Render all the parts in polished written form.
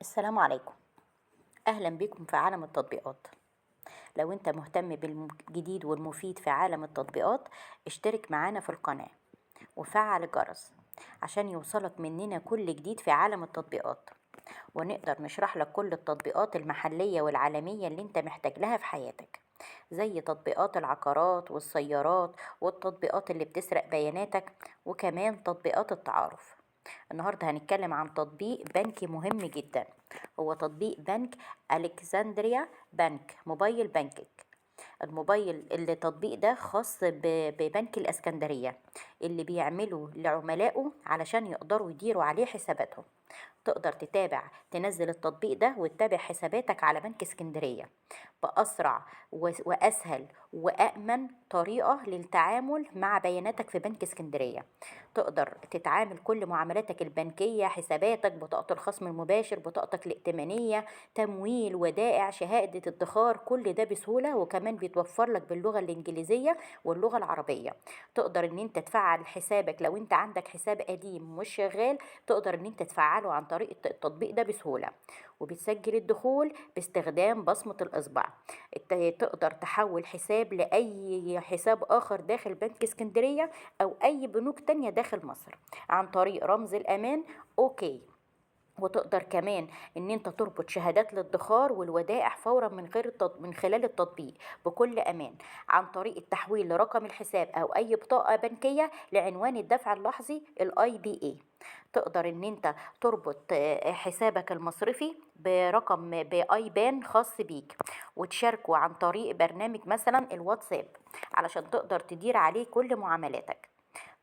السلام عليكم، أهلا بكم في عالم التطبيقات. لو أنت مهتم بالجديد والمفيد في عالم التطبيقات اشترك معانا في القناة وفعل الجرس عشان يوصلك مننا كل جديد في عالم التطبيقات، ونقدر نشرح لك كل التطبيقات المحلية والعالمية اللي انت محتاج لها في حياتك، زي تطبيقات العقارات والسيارات والتطبيقات اللي بتسرق بياناتك، وكمان تطبيقات التعارف. النهاردة هنتكلم عن تطبيق بنكي مهم جدا، هو تطبيق بنك Alexandria Bank mobile banking. الموبايل التطبيق ده خاص ببنك الاسكندرية اللي بيعمله لعملائه علشان يقدروا يديروا عليه حساباتهم. تقدر تنزل التطبيق ده وتتابع حساباتك على بنك اسكندرية بأسرع وأسهل وأأمن طريقة للتعامل مع بياناتك في بنك اسكندرية. تقدر تتعامل كل معاملاتك البنكية، حساباتك، بطاقة الخصم المباشر، بطاقتك الائتمانية، تمويل، ودائع، شهادة ادخار، كل ده بسهولة، وكمان بيتوفر لك باللغة الإنجليزية واللغة العربية. تقدر ان انت تفعل حسابك لو انت عندك حساب قديم مش شغال، تقدر ان انت تفعله عن طريق التطبيق ده بسهولة. وبتسجل الدخول باستخدام بصمة الإصبع. تقدر تحول حساب لأي حساب آخر داخل بنك اسكندرية أو أي بنوك تانية داخل مصر عن طريق رمز الأمان أوكي. وتقدر كمان ان انت تربط شهادات الادخار والودائع فورا من خلال التطبيق بكل امان، عن طريق التحويل لرقم الحساب او اي بطاقة بنكية لعنوان الدفع اللحظي الاي بي اي. تقدر ان انت تربط حسابك المصرفي برقم ب IBAN خاص بيك وتشاركه عن طريق برنامج مثلا الواتساب علشان تقدر تدير عليه كل معاملاتك.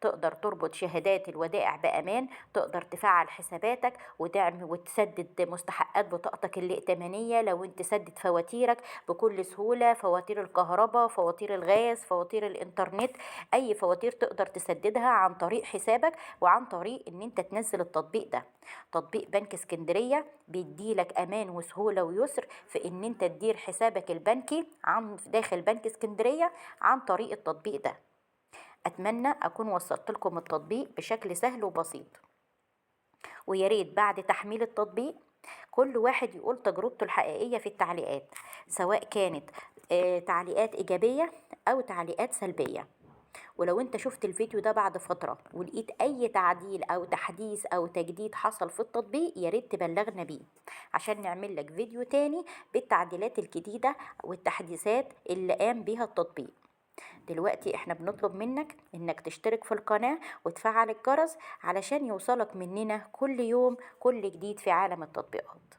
تقدر تربط شهادات الودائع بأمان، تقدر تفعل حساباتك وتعمل وتسدد مستحقات بطاقتك الائتمانية لو انت سدد فواتيرك بكل سهولة، فواتير الكهرباء، فواتير الغاز، فواتير الانترنت، اي فواتير تقدر تسددها عن طريق حسابك وعن طريق ان انت تنزل التطبيق ده. تطبيق بنك اسكندرية بيديلك امان وسهولة ويسر في ان انت تدير حسابك البنكي داخل بنك اسكندرية عن طريق التطبيق ده. أتمنى أكون وصلت لكم التطبيق بشكل سهل وبسيط، ويا ريت بعد تحميل التطبيق كل واحد يقول تجربته الحقيقية في التعليقات، سواء كانت تعليقات إيجابية أو تعليقات سلبية. ولو انت شفت الفيديو ده بعد فترة ولقيت أي تعديل أو تحديث أو تجديد حصل في التطبيق يا ريت تبلغنا بيه عشان نعمل لك فيديو تاني بالتعديلات الجديدة والتحديثات اللي قام بيها التطبيق. دلوقتي احنا بنطلب منك انك تشترك في القناة وتفعل الجرس علشان يوصلك مننا كل يوم كل جديد في عالم التطبيقات.